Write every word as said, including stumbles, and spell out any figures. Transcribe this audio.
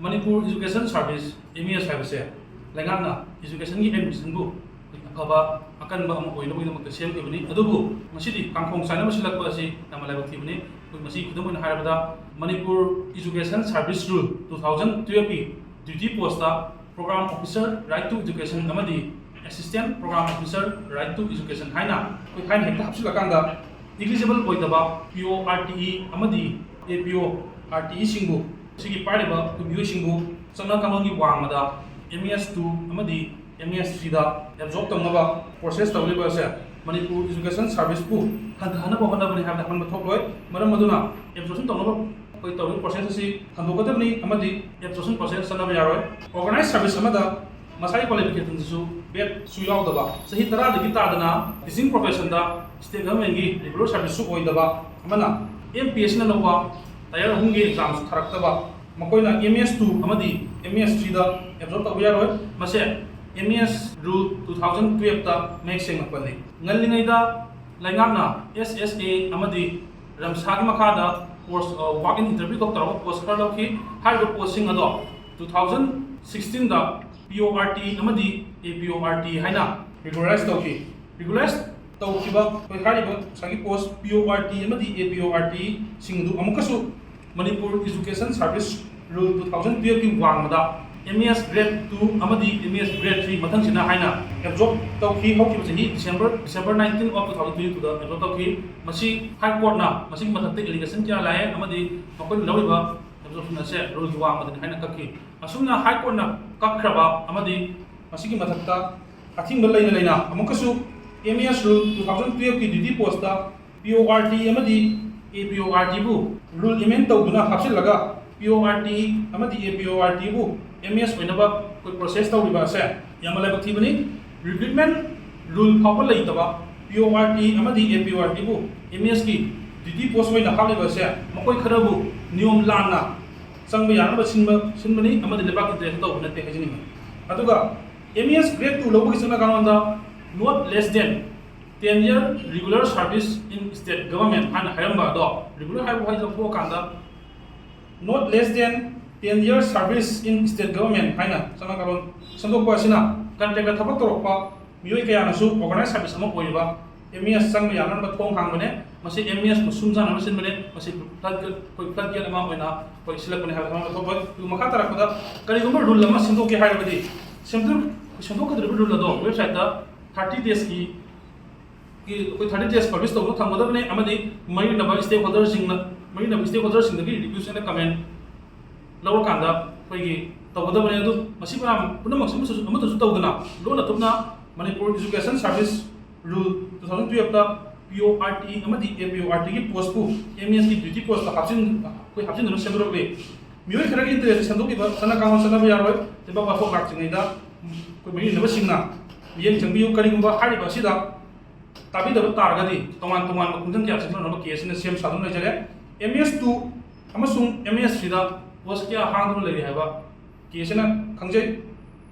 Manipur education service, M E ꯑꯦꯁ ꯍꯥꯏꯕꯁꯦ ꯂꯩꯉꯥꯛꯅ ꯏꯖꯨꯀꯦꯁꯟꯒꯤ ꯑꯦꯗꯃꯤꯁꯟꯕꯨ ꯑꯐꯕ ꯑꯀꯟꯕ ꯑꯃ ꯑꯣꯏꯅꯕꯒꯤꯗꯃꯛꯇ ꯁꯦꯝꯈꯤꯕꯅꯤ꯫ ꯑꯗꯨꯕꯨ ꯃꯁꯤꯗꯤ ꯀꯥꯡꯈꯣꯡ ꯆꯥꯏꯅꯕ ꯁꯤꯜꯂꯛꯄ ꯑꯁꯤ ꯌꯥꯝꯅ ꯂꯥꯏꯕꯛ ꯊꯤꯕꯅꯤ꯫ ꯑꯩꯈꯣꯏ ꯃꯁꯤ ꯈꯨꯗꯝ ꯑꯣꯏꯅ ꯍꯥꯏꯔꯕꯗ, Manipur education service rule two thousand ꯇꯨꯌꯦꯜꯐꯀꯤ duty post program officer right to education ꯑꯃꯗꯤ assistant program officer right to education ꯍꯥꯏꯅ ꯑꯩꯈꯣꯏ ꯍꯥꯏꯅ ꯍꯦꯛꯇ ꯍꯥꯞꯆꯤꯜꯂꯀꯥꯟꯗ, ꯏꯂꯤꯖꯤꯕꯜ ꯑꯣꯏꯗꯕ ꯄꯤ ꯑꯣ ꯑꯥꯔ ꯇꯤ ꯏ ꯑꯃꯗꯤ A P O R T ꯏꯁꯤꯡꯕꯨ, ꯁꯤꯒꯤ ꯄꯥꯏꯔꯤꯕ ꯑꯩꯈꯣꯏ ꯃꯤꯑꯣꯏꯁꯤꯡꯕꯨ ꯆꯠꯅ ꯀꯥꯡꯂꯣꯟꯒꯤ ꯋꯥꯡꯃꯗ ꯑꯦꯝ ꯏ ꯑꯦꯁ ꯇꯨ ꯑꯃꯗꯤ ꯑꯦꯝ ꯏ ꯑꯦꯁ ꯊ꯭ꯔꯤꯗ ꯑꯦꯕꯖꯣꯔꯕ ꯇꯧꯅꯕ ꯄ꯭ꯔꯣꯁꯦꯁ ꯇꯧꯔꯤꯕ ꯑꯁꯦ ꯃꯅꯤꯄꯨꯔ ꯏꯖꯨꯀꯦꯁꯟ ꯁꯥꯔꯚꯤꯁꯄꯨ ꯍꯟꯊꯍꯟꯅꯕ ꯍꯣꯠꯅꯕꯅꯤ ꯍꯥꯏꯕꯗ ꯍꯟꯕ ꯊꯣꯛꯂꯣꯏ꯫ ꯃꯔꯝ ꯑꯗꯨꯅ ꯑꯦꯕꯖꯣꯔꯞꯁꯟ ꯇꯧꯅꯕ ꯑꯩꯈꯣꯏ ꯇꯧꯔꯤꯕ ꯄ꯭ꯔꯣꯁꯦꯁ ꯑꯁꯤ ꯍꯟꯗꯣꯛꯀꯗꯕꯅꯤ ꯑꯃꯗꯤ ꯑꯦꯕꯖꯣꯔꯞꯁꯟ ꯄ꯭ꯔꯣꯁꯦꯁ ꯆꯠꯅꯕ ꯌꯥꯔꯣꯏ꯫ ꯑꯣꯔꯒꯅꯥꯏꯖ ꯁꯥꯔꯚꯤꯁ ꯑꯃꯗ ꯃꯁꯥꯒꯤ ꯀ꯭ꯋꯥꯂꯤꯐꯤꯀꯦꯁꯟꯁꯤꯁꯨ ꯕꯦꯠ ꯁꯨ ꯌꯥꯎꯗꯕ, ꯆꯍꯤ ꯇꯔꯥꯗꯒꯤ ꯇꯥꯗꯅ ꯇꯤꯆꯤꯡ ꯄ꯭ꯔꯣꯐꯦꯁꯟꯗ ꯁ꯭ꯇꯦꯠ ꯒꯚꯔꯟꯃꯦꯟꯒꯤ ꯔꯤꯒꯨꯂꯔ ꯁꯥꯔꯚꯤꯁꯁꯨ ꯑꯣꯏꯗꯕ ꯑꯃꯅ, ꯑꯦꯝ ꯄꯤ ꯑꯦꯁ ꯁꯤꯅ ꯂꯧꯕ ꯇꯥꯏꯌꯔ ꯑꯍꯨꯝꯒꯤ ꯑꯦꯛꯖꯥꯝꯁꯨ ꯊꯥꯔꯛꯇꯕ, ꯃꯈꯣꯏꯅ ꯑꯦꯝ ꯏ ꯑꯦꯁ ꯇꯨ ꯑꯃꯗꯤ ꯑꯦꯝ ꯏ ꯑꯦꯁ ꯊ꯭ꯔꯤꯗ ꯑꯦꯕꯖꯣꯔꯕ ꯇꯧꯕ ꯌꯥꯔꯣꯏ꯫ ꯃꯁꯦ M E S rule two thousand ꯇꯨꯌꯦꯜꯐꯇ ꯃꯌꯦꯛ ꯁꯦꯡꯅ ꯄꯜꯂꯤ꯫ ꯉꯜꯂꯤꯉꯩꯗ ꯂꯩꯉꯥꯛꯅ ꯑꯦꯁ ꯑꯦꯁ ꯑꯦ ꯑꯃꯗꯤ ꯔꯝꯁꯥꯒꯤ ꯃꯈꯥꯗ ꯄꯣꯁ, ꯑ, ꯋꯥꯛ ꯏꯟ ꯏꯟꯇꯔꯚ꯭ꯌꯨ ꯈꯛ ꯇꯧꯔꯒ ꯄꯣꯁ ꯈꯔ ꯂꯧꯈꯤ꯫ ꯍꯥꯏꯔꯤꯕ ꯄꯣꯁꯁꯤꯡ ꯑꯗꯣ ꯇꯨ ꯊꯥꯎꯖꯟ ꯁꯤꯛꯁꯇꯤꯟꯗ ꯄꯤ ꯑꯣ ꯑꯥꯔ ꯇꯤ ꯑꯃꯗꯤ A P O R T ꯍꯥꯏꯅ ꯔꯤꯒꯨꯂꯔꯥꯏꯁ ꯇꯧꯈꯤ꯫ ꯔꯤꯒꯨꯂꯔꯥꯏꯁ ꯇꯧꯈꯤꯕ ꯑꯩꯈꯣꯏ ꯍꯥꯏꯔꯤꯕ ꯉꯁꯥꯏꯒꯤ ꯄꯣꯁ ꯄꯤ ꯑꯣ ꯑꯥꯔ ꯇꯤ ꯑꯃꯗꯤ ꯑꯦ ꯄꯤ ꯑꯣ ꯑꯥꯔ ꯇꯤꯁꯤꯡꯗꯨ ꯑꯃꯨꯛꯀꯁꯨ Manipur education service rule two thousand ꯇꯨꯌꯦꯜꯐꯀꯤ ꯋꯥꯡꯃꯗ M E S grade two ꯑꯃꯗꯤ M E S grade three ꯃꯊꯪꯁꯤꯅ ꯍꯥꯏꯅ ꯑꯦꯕꯖꯣꯔꯕ ꯇꯧꯈꯤ꯫ ꯍꯧꯈꯤꯕ ꯆꯍꯤ December, December nineteen of two thousand twenty ꯇꯨꯗ ꯑꯦꯕꯖꯣꯔꯕ ꯇꯧꯈꯤ꯫ ꯃꯁꯤ ꯍꯥꯏ ꯀꯣꯔꯠꯅ ꯃꯁꯤꯒꯤ ꯃꯊꯛꯇ ꯑꯦꯂꯤꯒꯦꯁꯟ ꯀꯌꯥ ꯂꯥꯛꯑꯦ ꯑꯃꯗꯤ ꯃꯈꯣꯏꯅ ꯂꯧꯔꯤꯕ ꯑꯦꯕꯖꯣꯔꯞꯁꯟ ꯑꯁꯦ ꯔꯨꯜꯒꯤ ꯋꯥꯡꯃꯗꯅꯤ ꯍꯥꯏꯅ ꯀꯛꯈꯤ꯫ ꯑꯁꯨꯝꯅ ꯍꯥꯏ ꯀꯣꯔꯠꯅ ꯀꯛꯈ꯭ꯔꯕ ꯑꯃꯗꯤ ꯃꯁꯤꯒꯤ ꯃꯊꯛꯇ ꯑꯊꯤꯡꯕ ꯂꯩꯅ ꯂꯩꯅ ꯑꯃꯨꯛꯀꯁꯨ M E S rule two thousand ꯇꯨꯌꯦꯜꯐꯀꯤ duty post P O R T ꯑꯃꯗꯤ A P O R ꯇꯤꯕꯨ rule ꯑꯦꯃꯦꯟ ꯇꯧꯗꯨꯅ ꯍꯥꯞꯆꯤꯜꯂꯒ ꯄꯤ ꯑꯣ ꯑꯥꯔ ꯇꯤ ꯑꯃꯗꯤ A P O R ꯇꯤꯕꯨ M E ꯑꯦꯁ ꯑꯣꯏꯅꯕ ꯑꯩꯈꯣꯏ ꯄ꯭ꯔꯣꯁꯦꯁ ꯇꯧꯔꯤꯕ ꯑꯁꯦ ꯌꯥꯝꯅ ꯂꯥꯏꯕꯛ ꯊꯤꯕꯅꯤ꯫ ꯔꯤꯀ꯭ꯔꯨꯠꯃꯦꯟ ꯔꯨꯜ ꯐꯥꯎꯕ ꯂꯩꯇꯕ ꯄꯤ ꯑꯣ ꯑꯥꯔ ꯇꯤ ꯑꯃꯗꯤ A P O R ꯇꯤꯕꯨ M E ꯑꯦꯁꯀꯤ ꯗ꯭ꯌꯨꯇꯤ ꯄꯣꯁ ꯑꯣꯏꯅ ꯍꯥꯞꯂꯤꯕ ꯑꯁꯦ ꯃꯈꯣꯏ ꯈꯔꯕꯨ ꯅꯤꯌꯣꯝ ꯂꯥꯟꯅ ꯆꯪꯕ ꯌꯥꯅꯕ ꯁꯤꯟꯕ, ꯁꯤꯟꯕꯅꯤ ꯑꯃꯗꯤ ꯂꯩꯕꯥꯛꯀꯤ ꯏꯟꯇꯔꯦꯁꯇ ꯇꯧꯕ ꯅꯠꯇꯦ ꯍꯥꯏꯖꯅꯤꯡꯏ꯫ ꯑꯗꯨꯒ M E S grade two ꯂꯧꯕꯒꯤ ꯆꯠꯅ ꯀꯥꯡꯂꯣꯟꯗ not less than ten year regular service in state government ꯍꯥꯏꯅ ꯍꯥꯏꯔꯝꯕ ꯑꯗꯣ, ꯔꯤꯒꯨꯂꯔ ꯍꯥꯏꯕ ꯋꯥꯍꯩꯗꯣ ꯂꯧꯊꯣꯛꯑꯀꯥꯟꯗ not less than Ten year service in state government ꯍꯥꯏꯅ ꯆꯠꯅ ꯀꯥꯡꯂꯣꯟ ꯁꯦꯝꯗꯣꯛꯄ ꯑꯁꯤꯅ ꯀꯟꯇ꯭ꯔꯦꯛꯇ ꯊꯕꯛ ꯇꯧꯔꯛꯄ ꯃꯤꯑꯣꯏ ꯀꯌꯥꯅꯁꯨ ꯑꯣꯔꯒꯅꯥꯏꯖ ꯁꯥꯔꯚꯤꯁ ꯑꯃ ꯑꯣꯏꯔꯤꯕ ꯑꯦꯝ ꯏ ꯑꯦꯁ ꯆꯪꯕ ꯌꯥꯅꯅꯕ ꯊꯣꯡ ꯍꯥꯡꯕꯅꯦ꯫ ꯃꯁꯤ ꯑꯦꯝ ꯏ ꯑꯦꯁꯄꯨ ꯁꯨꯝ ꯖꯥꯅꯕ ꯁꯤꯟꯕꯅꯦ꯫ ꯃꯁꯤ ꯐ꯭ꯂꯠ ꯒꯦꯠ, ꯑꯩꯈꯣꯏ ꯐ꯭ꯂꯠ ꯒꯦꯠ ꯑꯃ ꯑꯣꯏꯅ ꯑꯩꯈꯣꯏ ꯁꯤꯜꯂꯛꯄꯅꯦ ꯍꯥꯏꯕ ꯈꯪꯍꯟꯕ ꯊꯣꯛꯄ꯫ ꯑꯗꯨꯒ ꯃꯈꯥ ꯇꯥꯔꯛꯄꯗ ꯀꯔꯤꯒꯨꯝꯕ ꯔꯨꯜ ꯑꯃ ꯁꯦꯝꯗꯣꯛꯀꯦ ꯍꯥꯏꯔꯕꯗꯤ ꯁꯦꯝꯗꯣꯛ-, ꯁꯦꯝꯗꯣꯛꯀꯗꯧꯔꯤꯕ ꯔꯨꯜ ꯑꯗꯣ ꯋꯦꯕꯁꯥꯏꯠꯇ ꯊꯥꯔꯇꯤ ꯗꯦꯖꯀꯤ ꯑꯩꯈꯣꯏ ꯊꯥꯔꯇꯤ ꯗꯦꯖ ꯄꯕ꯭ꯂꯤꯁ ꯇꯧꯗꯨꯅ ꯊꯝꯒꯗꯕꯅꯤ ꯑꯃꯗꯤ ꯃꯔꯤ ꯂꯩꯅꯕ ꯁ꯭ꯇꯦꯛ ꯍꯣꯜꯗꯔꯁꯤꯡꯅ, ꯃꯔꯤ ꯂꯩꯅꯕ ꯁ꯭ꯇꯦꯛ ꯍꯣꯜꯗꯔꯁꯤꯡꯗꯒꯤ ꯔꯤꯚ꯭ꯌꯨꯁ ꯑꯦꯟ ꯀꯃꯦꯟ ꯂꯧꯔꯀꯥꯟꯗ ꯑꯩꯈꯣꯏꯒꯤ ꯇꯧꯒꯗꯕꯅꯤ꯫ ꯑꯗꯨ ꯃꯁꯤ ꯄꯨꯝꯅꯃꯛ-, ꯄꯨꯝꯅꯃꯛꯁꯤ ꯑꯃꯠꯇꯁꯨ, ꯑꯃꯠꯇꯁꯨ ꯇꯧꯗꯅ ꯂꯣꯟꯅ ꯊꯨꯞꯅ Manipur education service rule two thousand ꯇꯨꯌꯦꯜꯞꯇ ꯄꯤ ꯑꯣ ꯑꯥꯔ ꯇꯤ ꯑꯃꯗꯤ ꯑꯦ ꯄꯤ ꯑꯣ ꯑꯥꯔ ꯇꯤꯒꯤ ꯄꯣꯁꯄꯨ ꯑꯦꯝ ꯏ ꯑꯦꯁꯀꯤ ꯗ꯭ꯌꯨꯇꯤ ꯄꯣꯁꯇ ꯍꯥꯞꯆꯤꯟ-, ꯑꯩꯈꯣꯏ ꯍꯥꯞꯆꯤꯟꯗꯨꯅ ꯁꯦꯝꯗꯣꯔꯛꯂꯤ꯫ ꯃꯤꯑꯣꯏ ꯈꯔꯒꯤ ꯏꯟꯇꯔꯦꯁꯇ ꯁꯦꯝꯗꯣꯛꯂꯤꯕ ꯆꯠꯅ ꯀꯥꯡꯂꯣꯟ ꯆꯠꯅꯕ ꯌꯥꯔꯣꯏ꯫ ꯂꯩꯕꯥꯛ ꯋꯥꯊꯣꯛ ꯂꯥꯛꯇ꯭ꯔꯤꯉꯩꯗ ꯑꯩꯈꯣꯏ ꯃꯔꯤ ꯂꯩꯅꯕꯁꯤꯡꯅ ꯃꯤꯠꯌꯦꯡ ꯆꯪꯕꯤꯌꯨ꯫ ꯀꯔꯤꯒꯨꯝꯕ ꯍꯥꯏꯔꯤꯕ ꯑꯁꯤꯗ ꯇꯥꯕꯤꯗꯕ ꯇꯥꯔꯒꯗꯤ ꯇꯣꯉꯥꯟ ꯇꯣꯉꯥꯟꯕ ꯈꯣꯡꯖꯪ ꯀꯌꯥ ꯁꯦꯝꯖꯤꯟꯅꯅꯕ ꯀꯦꯁ ꯑꯁꯤꯅ ꯁꯦꯝ ꯁꯥꯗꯨꯅ ꯂꯩꯖꯔꯦ꯫ ꯑꯦꯝ ꯏ ꯑꯦꯁ ꯇꯨ ꯑꯃꯁꯨꯡ ꯑꯦꯝ ꯏ ꯑꯦꯁ ꯊ꯭ꯔꯤꯗ ꯄꯣꯁ ꯀꯌꯥ ꯍꯥꯡꯗꯨꯅ ꯂꯩꯔꯤ ꯍꯥꯏꯕ ꯀꯦꯁ ꯑꯁꯤꯅ ꯈꯪꯖꯩ꯫